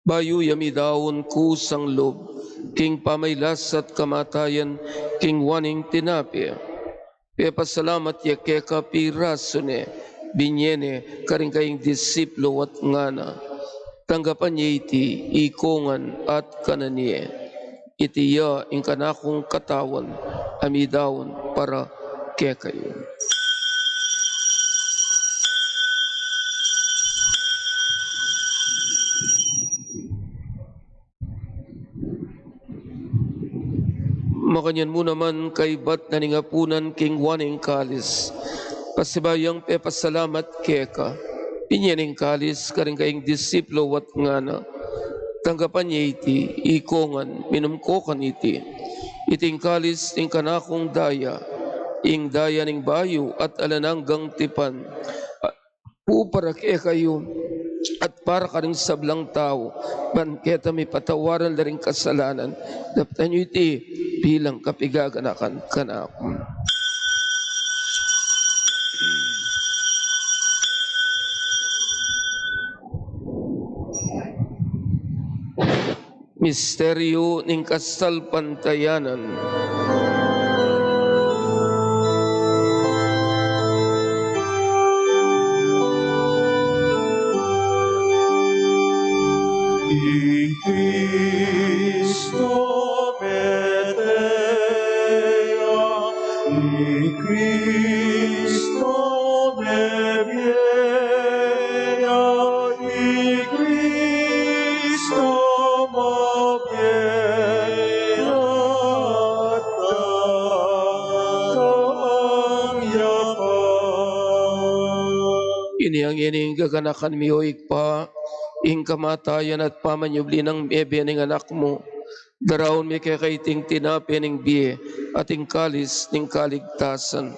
Bayu ya midaun kusang lub king pamagkasakit at kamatayan, kinua ne ing tinape, pepasalamat ya keka, pirasu ne, binye ne karing kayang disipulu at ngana: Tanggapan ye iti, ikongan at kanan ye. Iti ya ing kanakung Katawan a midaun para kekayu. Kanyan mu naman kaybat na ning apunan king wa ning kalis. Pasibayu yang pepasalamat keka, binye ne ing kalis karing kayang disipulu at ngana: Tanggapan ye iti, ikongan, minum ko kaniti. Iti ing kalis ning kanakung daya, ing daya ning bayu at alang anggang tipan. Pu para kekayu at para karing sablang tau, ban keta mipatawaran la ring kasalanan. Daptan yu iti bilang kapigaganakan kanaku. Misteryu ning kasalpantayanan. I Kristu mete ya, i Kristu mebie ya, i Kristu mabie ya, at datang ya pa. Ini yang ining gaganakan mi, o Ibpa, ing kamatayan at pamanyubli nang mebie ning Anak mu. Daraun mi keka iting tinape ning bie at ing kalis ning kaligtasan.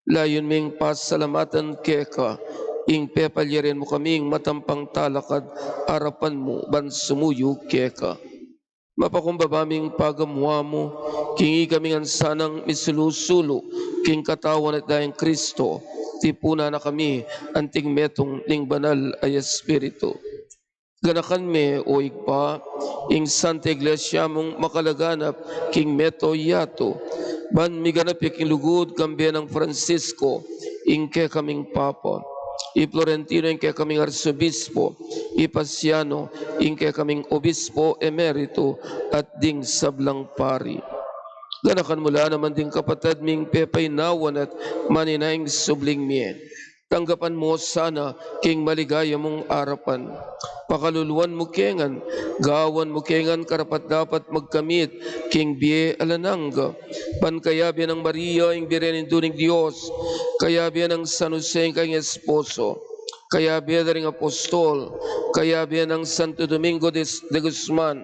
Layun ming pasalamatan keka ing pepalyarin mu kaming matampang talakad arapan mu ban sumuyu keka. Mapakumbaba ming pagamu-amu king ikami ngan sanang misulu-sulu king katawan at dayang Kristu, tipunan na kami anting metung ning Banal a Espiritu. Ganakan me, o Ibpa, ing Santa Iglesia mung makalaganap king mabilug a yatu, ban miganap ya king lugud kambe nang Francisco, ing kekaming Papa, i Florentino, ing kekaming Arsobispo, i Paciano, ing kekaming Obispo Emerito, at ding sablang pari. Ganakan mu la naman ding kapatad ming pepainawan at manenaya king subling mie. Tanggapan mu sana king maligaya mung arapan. Pakaluluan mu ke ngan, gawan mu ke ngan karapat-dapat magkamit king bie alang angga, ban kayabe nang Maria, ing Birhen Indu ning Dios, kayabe nang San Jose, ing kayang esposo, kayabe da ring apostol, kayabe nang Santo Domingo de, de Guzman,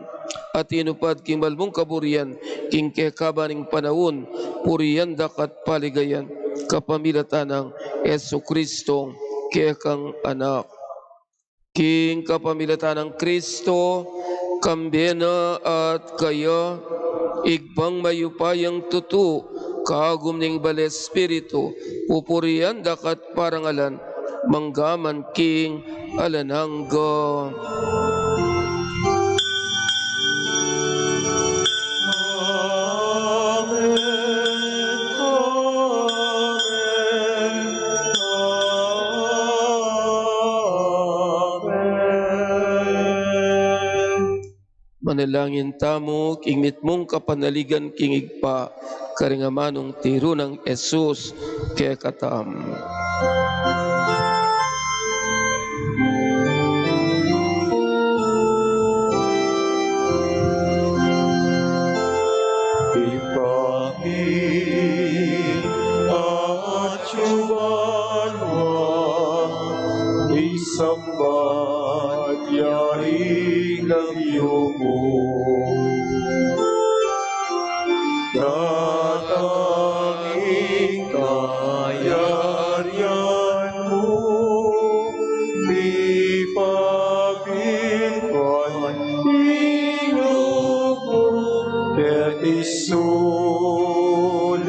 a tinupad king mal mung kaburian king kekaban ning panaun, purian da ka at paligayan kapamilatan nang Jesucristo, kekang Anak. King kapamilatan nang Kristo, kambe na at kaya, Ibpang mayupayang tutu, kagum ning Banal a Espiritu, pupurian da ka at parangalan, mangga man king alang angga. Amen. Amen. Amen. Manalangin tamu king mitmung kapanaligan king Ibpa, karing amanung tiru nang Jesus kekatamu. Ibpa mi, atsu ka banua, misamban ya ing lagyu mu. Datang ing kayarian mu, mipabintuan ing lub mu, keti sulip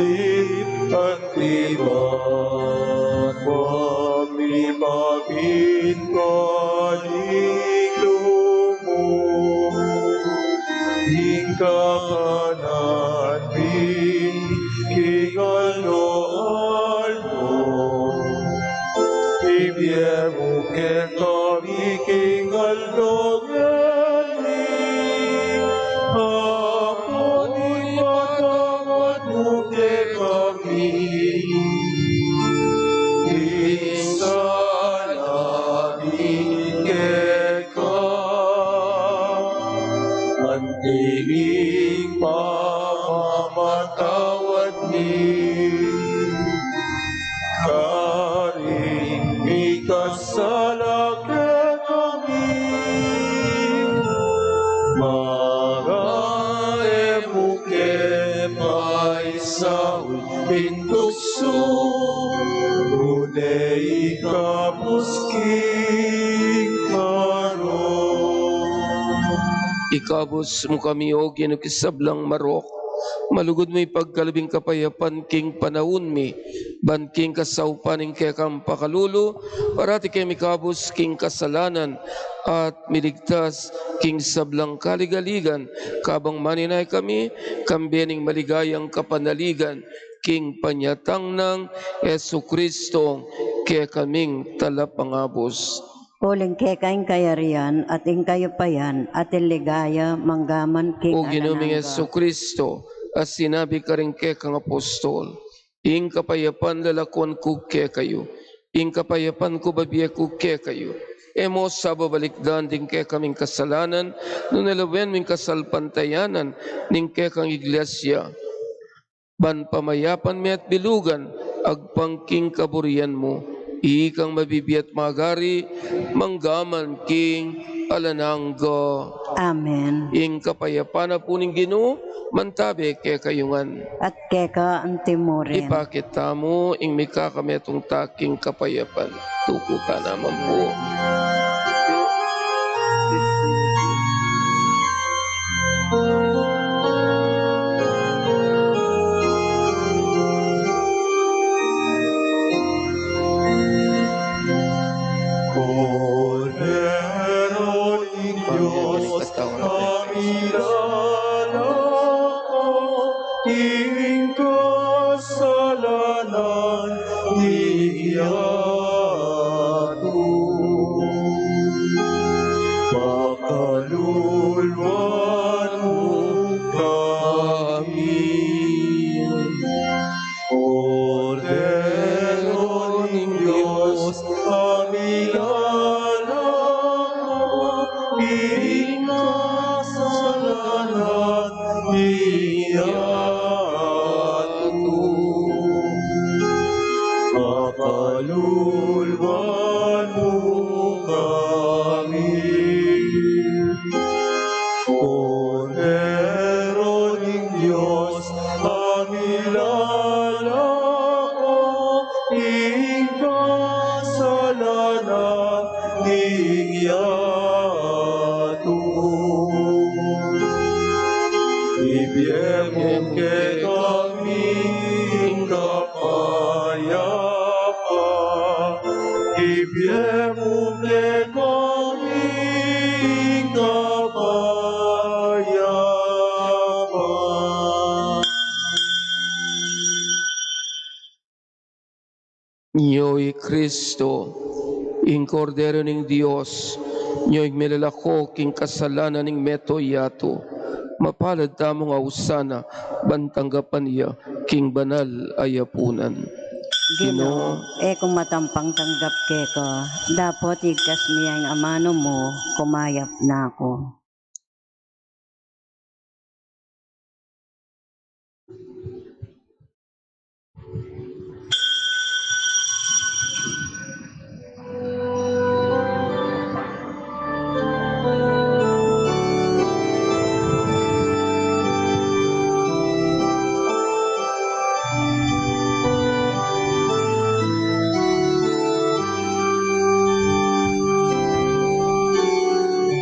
anti banua, mipabintuan ing lub mu, ing kakanan mi king aldo-aldo, ibie mu kekami king aldo ngeni, ampon ipatawad mu kekami ing sala mi keka, anti ing pamama Sala kekami, manga e mu ke paisaul king tuksu, nune ikabus king marok. Ikabus mu kami, O Ginu, king sablang marok. Malugud mu ipagkalub ing kapayapan king panaun mi, ban king kasaupan ning kekang pakalulu, parati keng mikabus king kasalanan at miligtas king sablang kaligaligan, kabang maninaya kami kambe ning maligayang kapanaligan king panyatang nang Jesucristo, kekaming Talapangabus. Uling keka ing kayarian, at ing kayupayan, at ing ligaya, manggaman king O Ginu ming alang angga. Jesucristo, a sinabi karing kekang apostol, ing kapayapan lalakwan ku kekayu, ing kapayapan ku babie ku kekayu. E mu sa babalikdan ding kekaming kasalanan, nune lawen mu ing kasalpantayanan ning kekang iglesia. Ban pamayapan me at bilugan agpang king kaburian mu, ikang mabibie at magari, manggaman king alang angga. Amen. Ing kapayapan na pu ning Ginu, mantabe kekayu ngan. At keka antimurin. Ipakit tamu ing mikakametung ta king kapayapan. Tuku ta naman pu. Kordero ning Dios, a milalako king kasalanan ning yatu. Pakaluluan mu kami. Kordero ning Dios, a milalako king kasalanan ning yatu. Pakaluluan mu kami. Kordero ning Dios, a milalako king kasalanan ning yatu. Ibie mu kekami ing kapayapan. Ibie mu kekami ing kapayapan. Nyo i Kristo, ing Kordero ning Dios, nyo ing milalako king kasalanan ning meto yatu. Mapalad tamu nga ausan na, ban tanggapan ya king banal a yapunan. Ginu, e ku matampang tanggap keka, dapot igkas mu ya ing amanu mu, kumayap na ku.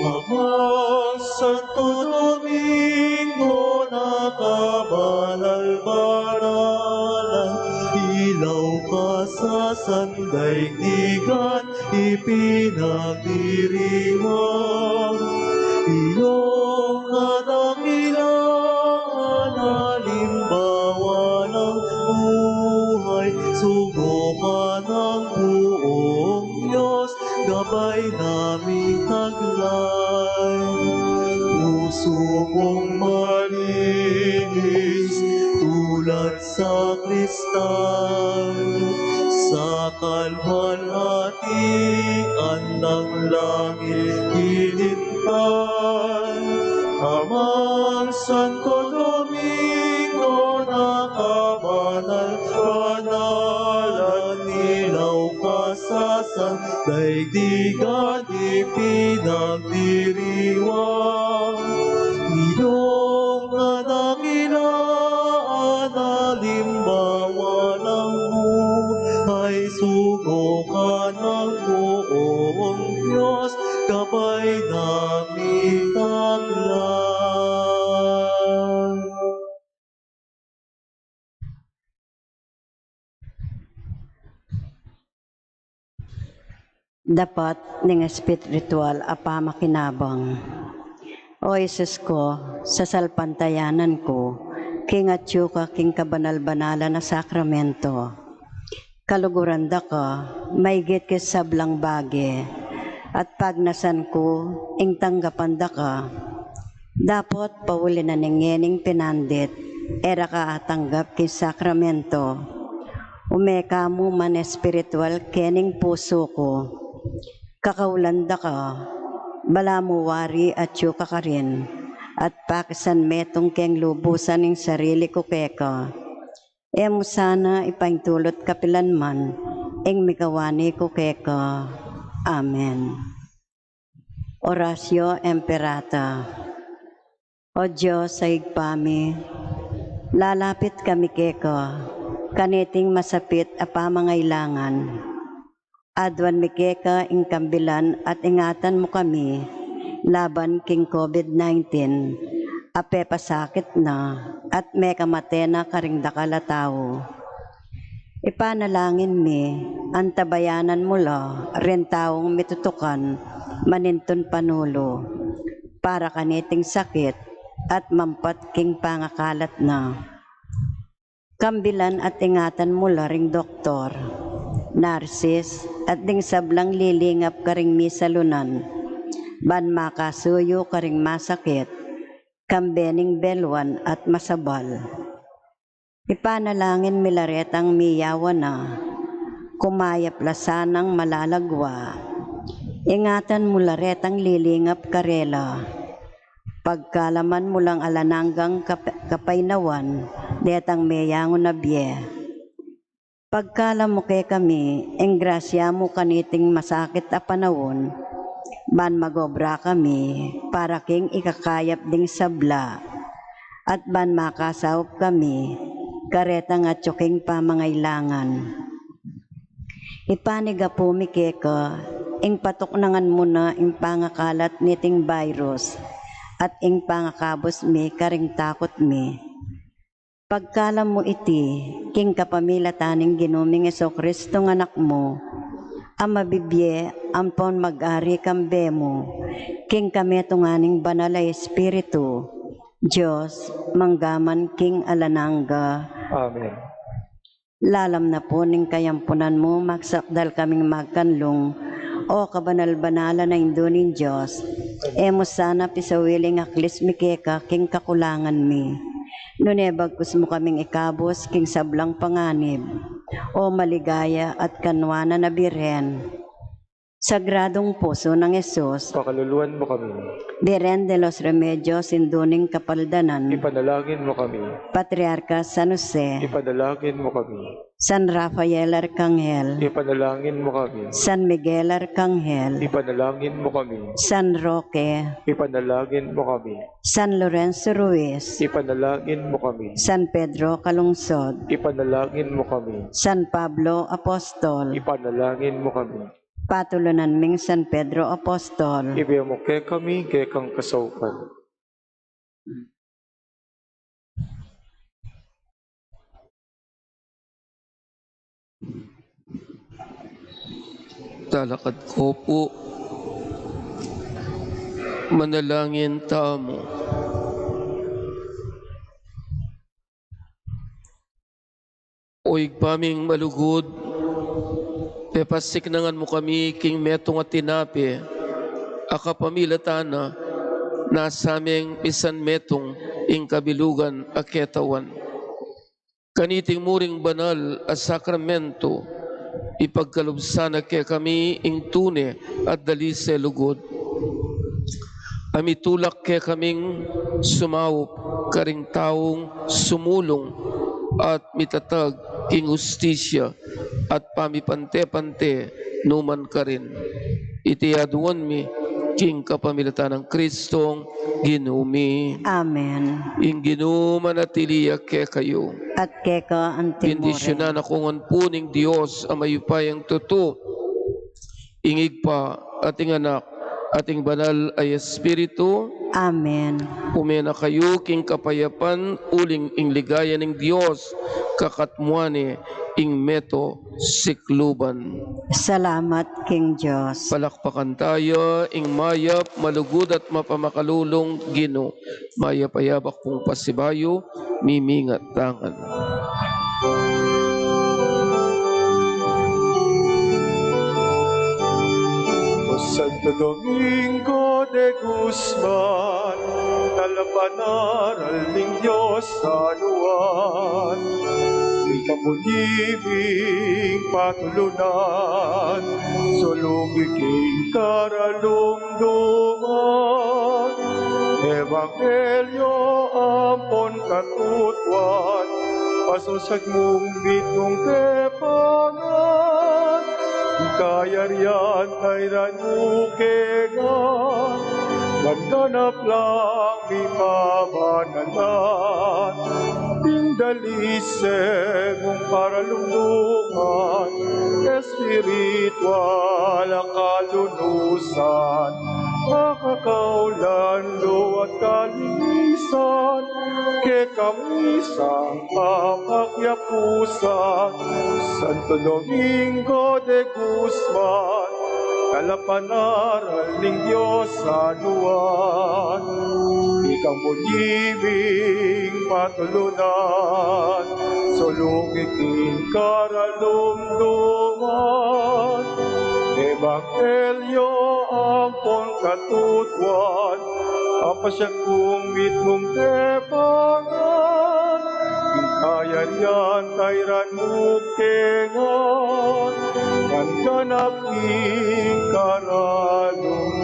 Amang Santo Domingo, nakabanal-banalan, ilaw ka sa sandaigdigan, ipinagdiriwang iyong katangilan, alimbawa ng buhay, sugo ka ng buong Diyos, gabay naming taglay. Puso mong malinis, tulad sa kristal, sa kalwalhatian ng langit kinintay. Amang Santo Domingo, nakabanal-banalan, ilaw ka Kasan daigdigan ipinagdiriwang, inyong nanangilaan, alimbawa ng buhay, subukan ng buong Diyos, gabay na mitaglay. Dapat ning espiritual a pamakinabang. O Jesus ko, sasalpantayanan ku, king atyu ka king kabanal-banalan a sakramento. Kaluguran da ka, maigit king sablang bage, at pagnasan ku ing tanggapan da ka. Dapot pauli na ning ngening pinandit, e ra ka atanggap king sakramento. Ume ka mu man espiritual kening pusu ku. Kakaulan da ka, balamu wari atyu ka karin, at pakisan metung keng lubusan ing sarili ku keka. E mu sana ipaintulut kapilan man ing mikawani ku keka. Amen. Oratio Imperata. O Dios a Ibpa mi, lalapit kami keka kaniting masapit a pamangailangan. Aduan mi keka ing kambilan at ingatan mu kami laban king COVID nineteen a pepasakit na at mekamate na karing dakal a tau. Ipanalangin mi, antabayanan mu la ring taung mitutukan manintun panulu para kaniting sakit at mampat king pangakalat na. Kambilan at ingatan mu la ring doktor, narsis, at ding sablang lilingap karing misalunan, ban makasuyu karing masakit, kambe ning beluan at masabal. Ipanalangin mi la retang miyawan na, kumayap la sanang malalagwa. Ingatan mu la retang lilingap karela. Pagkalaman mu lang alang anggang kap-, kapaynawan detang meyangu na bie. Pagkalam mu kekami ing grasya mu kaniting masakit a panaun, ban magobra kami para king ikakayap ding sabla, at ban makasaup kami karetang atyu king pamangailangan. Ipanigapu mi keka ing patuknangan mu na ing pangakalat niting virus at ing pangakabus mi karing takut mi. Pagkalam mu iti king kapamilatan ning Ginu ming Jesucristo nga Anak mu, a mabibie ampon mag-ari kambe mu king kametungan ning Banal a Espiritu, Dios, mangga man king alang angga. Amen. Lalam na pu ning kayampunan mu, magsakdal kaming magkanlung, O kabanal-banalan a Indu ning Dios, e mu sana pisawili ing aklis mi keka king kakulangan mi, nune bagkus mu kaming ikabus king sablang panganib, O maligaya at kanwanan a Birhen. Sagradung Pusu nang Jesus. Pakaluluan mu kami. Birhen de los Remedios, Indu ning Kapaldanan. Ipanalangin mu kami. Patriarka San Jose. Ipanalangin mu kami. San Rafael Arcangel. Ipanalangin mu kami. San Miguel Arcangel. Ipanalangin mu kami. San Roque. Ipanalangin mu kami. San Lorenzo Ruiz. Ipanalangin mu kami. San Pedro Calungsod. Ipanalangin mu kami. San Pablo Apostol. Ipanalangin mu kami. Patulunan ming San Pedro Apostol. Ibie mu kekami ing kekang kasaupan. Talakad ko pu. Manalangin tamu. O Ibpa ming malugud, pepasiknangan mu kami king metung a tinape, a kapamilatan na nasa ming misan metung ing kabilugan a ketawan. Kaniting muring banal a sakramento, ipagkalub sana kekami ing tune at dalise lugud. A mitulak kekaming sumaup karing taung sumulung at mitatag king hustisya at pamipante-pante nu man karin. Iti aduan mi king kapamilatan nang Kristong Ginu mi. Amen. Ing Ginu manatili ya kekayu. At keka antimurin. Bendisyunan na kayu ngan pu ning Dios a mayupayang tutu, ing Ibpa, at ing Anak, at ing Banal a Espiritu. Amen. Ume na kayu king kapayapan, uling ing ligaya ning Dios kakatmuan ne ing meto sikluban. Salamat king Dios. Palakpakan taya ing mayap, malugud at mapamakalulung Ginu. Mayap a yabak pung pasibayu, mimingat tangan. O Santo Domingo de Guzman, talapanaral ning Dios San Juan, ikang bunyi ming patulunan, sulugi king karalum duman, ebanghelyo ampon katutuan, pasasag mung mitmung tepangan, ing kayarian tairan mu kengan, manganap lang mipabanalan, ing dalise mung paralum duman, espiritual a kalunusan, a kakaulan, lua at kalinisan, kekami sang kapagyapusan. Santo Domingo de Guzman, talapanaral ning Dios San Juan, ikang bunyi ming patulunan, sulugi king karalum duman, ebanghelyo ampon katutuan, pasasag mung mitmung tepangan, ing kayarian tairan mu kengan, manganap king karalum